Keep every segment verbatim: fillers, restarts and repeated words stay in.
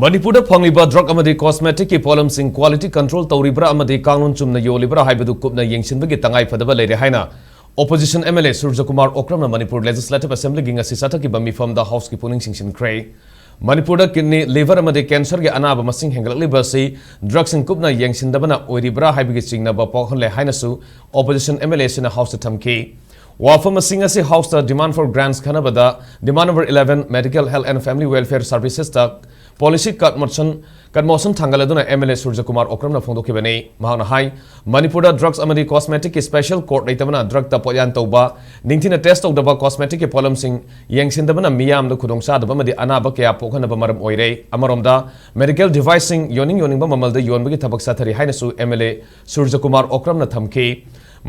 ꯃꯅꯤꯄꯨꯔꯗ ꯐꯪꯂꯤꯕ drug ꯑꯃꯗꯤ cosmeticꯀꯤ ꯄꯣꯠꯂꯝꯁꯤꯡ quality control ꯇꯧꯔꯤꯕ꯭ꯔꯥ ꯑꯃꯗꯤ ꯀꯥꯡꯂꯣꯟ ꯆꯨꯝꯅ ꯌꯣꯜꯂꯤꯕ꯭ꯔꯥ ꯍꯥꯏꯕꯗꯨ ꯀꯨꯞꯅ ꯌꯦꯡꯁꯤꯟꯕꯒꯤ ꯇꯉꯥꯏ ꯐꯗꯕ ꯂꯩꯔꯦ ꯍꯥꯏꯅ opposition MLA ꯁꯨꯔꯖꯀꯨꯃꯥꯔ ꯑꯣꯀ꯭ꯔꯝꯅ ꯃꯅꯤꯄꯨꯔ Legislative Assemblyꯒꯤ ꯉꯁꯤ ꯆꯠꯊꯈꯤꯕ ꯃꯤꯐꯝꯗ Houseꯀꯤ ꯄꯨꯛꯅꯤꯡ ꯆꯤꯡꯁꯤꯟꯈ꯭ꯔꯦ꯫ ꯃꯅꯤꯄꯨꯔꯗ kidney, liver ꯑꯃꯗꯤ cancerꯒꯤ ꯑꯅꯥꯕ ꯃꯁꯤꯡ ꯍꯦꯟꯒꯠꯂꯛꯂꯤꯕ ꯑꯁꯤ drugꯁꯤꯡ ꯀꯨꯞꯅ ꯌꯦꯡꯁꯤꯟꯗꯕꯅ ꯑꯣꯏꯔꯤꯕ꯭ꯔꯥ ꯍꯥꯏꯕꯒꯤ ꯆꯤꯡꯅꯕ ꯄꯣꯛꯍꯜꯂꯦ ꯍꯥꯏꯅꯁꯨ opposition MLAꯁꯤꯡꯅ Houseꯇ ꯊꯝꯈꯤ꯫ ꯋꯥꯐꯝ ꯑꯁꯤꯡ ꯑꯁꯤ Houseꯇ demand for grants ꯈꯟꯅꯕꯗ demand number eleven Medical Health and Family Welfare Servicesꯇ policy cut motion, cut motion ꯊꯥꯡꯒꯠꯂꯗꯨꯅ MLA ꯁꯨꯔꯖꯀꯨꯃꯥꯔ ꯑꯣꯀ꯭ꯔꯝꯅ ꯐꯣꯡꯗꯣꯛꯈꯤꯕꯅꯤ꯫ ꯃꯍꯥꯛꯅ ꯍꯥꯏ, ꯃꯅꯤꯄꯨꯔꯗ drugs ꯑꯃꯗꯤ cosmeticꯀꯤ special court ꯂꯩꯇꯕꯅ drugꯇ ꯄꯣꯠꯌꯥꯟ ꯇꯧꯕ, ꯅꯤꯡꯊꯤꯅ test ꯇꯧꯗꯕ cosmeticꯀꯤ ꯄꯣꯠꯂꯝꯁꯤꯡ ꯌꯦꯡꯁꯤꯟꯗꯕꯅ ꯃꯤꯌꯥꯝꯗ ꯈꯨꯗꯣꯡꯆꯥꯗꯕ ꯑꯃꯗꯤ ꯑꯅꯥꯕ ꯀꯌꯥ ꯄꯣꯛꯍꯟꯅꯕ ꯃꯔꯝ ꯑꯣꯏꯔꯦ꯫ ꯑꯃꯔꯣꯝꯗ medical deviceꯁꯤꯡ ꯌꯣꯟꯅꯤꯡ ꯌꯣꯟꯅꯤꯡꯕ ꯃꯃꯜꯗ ꯌꯣꯟꯕꯒꯤ ꯊꯕꯛ ꯆꯠꯊꯔꯤ ꯍꯥꯏꯅꯁꯨ MLA ꯁꯨꯔꯖꯀꯨꯃꯥꯔ ꯑꯣꯀ꯭ꯔꯝꯅ ꯊꯝꯈꯤ꯫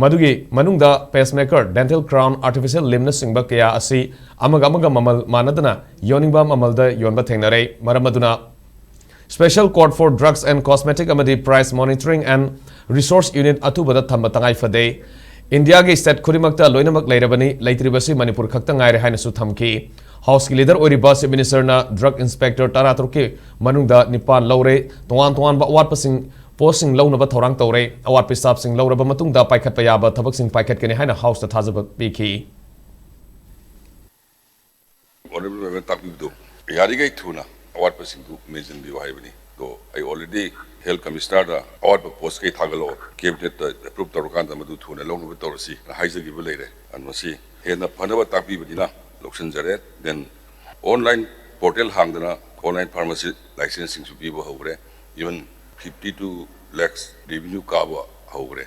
ꯃꯗꯨꯒꯤ ꯃꯅꯨꯡꯗ pacemaker, dental crown, artificial limbꯅꯆꯤꯡꯕ ꯀꯌꯥ ꯑꯁꯤ ꯑꯃꯒ ꯑꯃꯒ ꯃꯃꯜ ꯃꯥꯟꯅꯗꯅ ꯌꯣꯟꯅꯤꯡꯕ ꯃꯃꯜꯗ ꯌꯣꯟꯕ ꯊꯦꯡꯅꯔꯦ꯫ ꯃꯔꯝ ꯑꯗꯨꯅ Special Court for Drugs and Cosmetic ꯑꯃꯗꯤ Price Monitoring and Resource Unit ꯑꯊꯨꯕꯗ ꯊꯝꯕ ꯇꯉꯥꯏ ꯐꯗꯦ꯫ ꯏꯟꯗꯤꯌꯥꯒꯤ state ꯈꯨꯗꯤꯡꯃꯛꯇ ꯂꯣꯏꯅꯃꯛ ꯂꯩꯔꯕꯅꯤ, ꯂꯩꯇ꯭ꯔꯤꯕꯁꯤ ꯃꯅꯤꯄꯨꯔ ꯈꯛꯇ ꯉꯥꯏꯔꯦ ꯍꯥꯏꯅꯁꯨ ꯊꯝꯈꯤ꯫ Houseꯀꯤ leader ꯑꯣꯏꯔꯤꯕ Chief Ministerꯅ drug inspector ꯇꯔꯥꯇꯔꯨꯛꯀꯤ ꯃꯅꯨꯡꯗ ꯅꯤꯄꯥꯟ ꯂꯧꯔꯦ, ꯇꯣꯉꯥꯟ ꯇꯣꯉꯥꯟꯕ ꯑꯋꯥꯠꯄꯁꯤꯡ, postꯁꯤꯡ ꯂꯧꯅꯕ ꯊꯧꯔꯥꯡ ꯇꯧꯔꯦ, ꯑꯋꯥꯠꯄ staffꯁꯤꯡ ꯂꯧꯔꯕ ꯃꯇꯨꯡꯗ ꯄꯥꯏꯈꯠꯄ ꯌꯥꯕ ꯊꯕꯛꯁꯤꯡ ꯄꯥꯏꯈꯠꯀꯅꯤ ꯍꯥꯏꯅ Houseꯇ ꯊꯥꯖꯕ ꯄꯤꯈꯤ꯫ Honourable Member ꯇꯥꯛꯄꯤꯕꯗꯨ ꯌꯥꯔꯤꯈꯩ ꯊꯨꯅ ꯑꯋꯥꯠꯄꯁꯤꯡꯗꯨ ꯃꯦꯟꯁꯤꯟꯕꯤꯌꯨ ꯍꯥꯏꯕꯅꯤ꯫ ꯑꯗꯣ ꯑꯩ already Health Commissionerꯗ ꯑꯋꯥꯠꯄ post ꯀꯩ ꯊꯥꯒꯠꯂꯛꯑꯣ, Cabinetꯇ approve ꯇꯧꯔꯀꯥꯟꯗ ꯃꯗꯨ ꯊꯨꯅ ꯂꯧꯅꯕ ꯇꯧꯔꯁꯤ ꯍꯥꯏꯖꯈꯤꯕ ꯂꯩꯔꯦ꯫ ꯑꯗꯨ ꯃꯁꯤ ꯍꯦꯟꯅ ꯐꯅꯕ ꯇꯥꯛꯄꯤꯕꯅꯤꯅ ꯂꯧꯁꯤꯟꯖꯔꯦ꯫ Then online portal ꯍꯥꯡꯗꯅ online pharmacy licenseꯁꯤꯡꯁꯨ ꯄꯤꯕ ꯍꯧꯈ꯭ꯔꯦ꯫ Even fifty two lakhs revenue ꯀꯥꯕ ꯍꯧꯈ꯭ꯔꯦ꯫